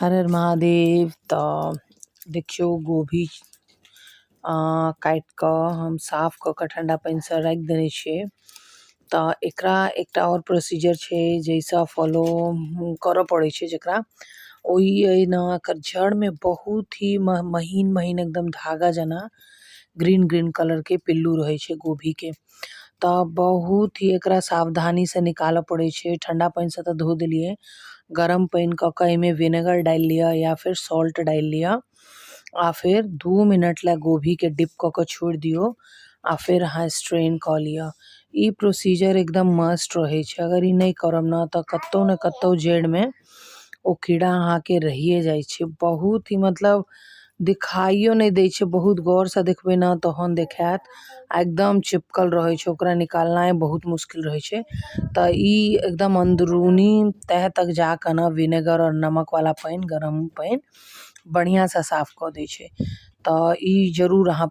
हर हर महादेव। तऽ देखियौ, गोभी काटि कऽ हम साफ कऽ कऽ ठण्डा पानिसँ राखि देने छियै। तऽ एकरा एकटा आओर प्रोसीजर छै, जाहिसँ फॉलो करऽ पड़ै छै। जकरा ओ ई अइ ने, एकर जड़मे बहुत ही महीन महीन, एकदम धागा जेना ग्रीन ग्रीन कलरके पिल्लू रहै छै गोभीके। तऽ बहुत ही एकरा सावधानीसँ निकालऽ पड़ै छै। ठण्डा पानिसँ तऽ धो देलियै, गरम पानि कऽ कऽ एहिमे विनेगर डालि लिअ या फेर सॉल्ट डालि लिअ आ फेर 2 मिनट लए गोभीके डिप कऽ कऽ छोड़ि दियौ आ फेर अहाँ स्ट्रेन कऽ लिअ। ई प्रोसीजर एकदम मस्ट रहै छै। अगर ई नहि करब ने, तऽ कतहु ने कतहु जड़िमे ओ कीड़ा अहाँके रहिए जाइ छै। बहुत ही मतलब दिखाइयो नहि दै छै। बहुत गौरसँ देखबै ने, तहन देखायत आ एकदम चिपकल रहै छै। ओकरा निकालनाइ बहुत मुश्किल रहै छै। तऽ ई एकदम अन्दरूनी तह तक जा कऽ ने विनेगर आओर नमक वाला पानि, गरम पानि बढ़िआँसँ साफ कऽ दै छै। तऽ ई जरूर अहाँ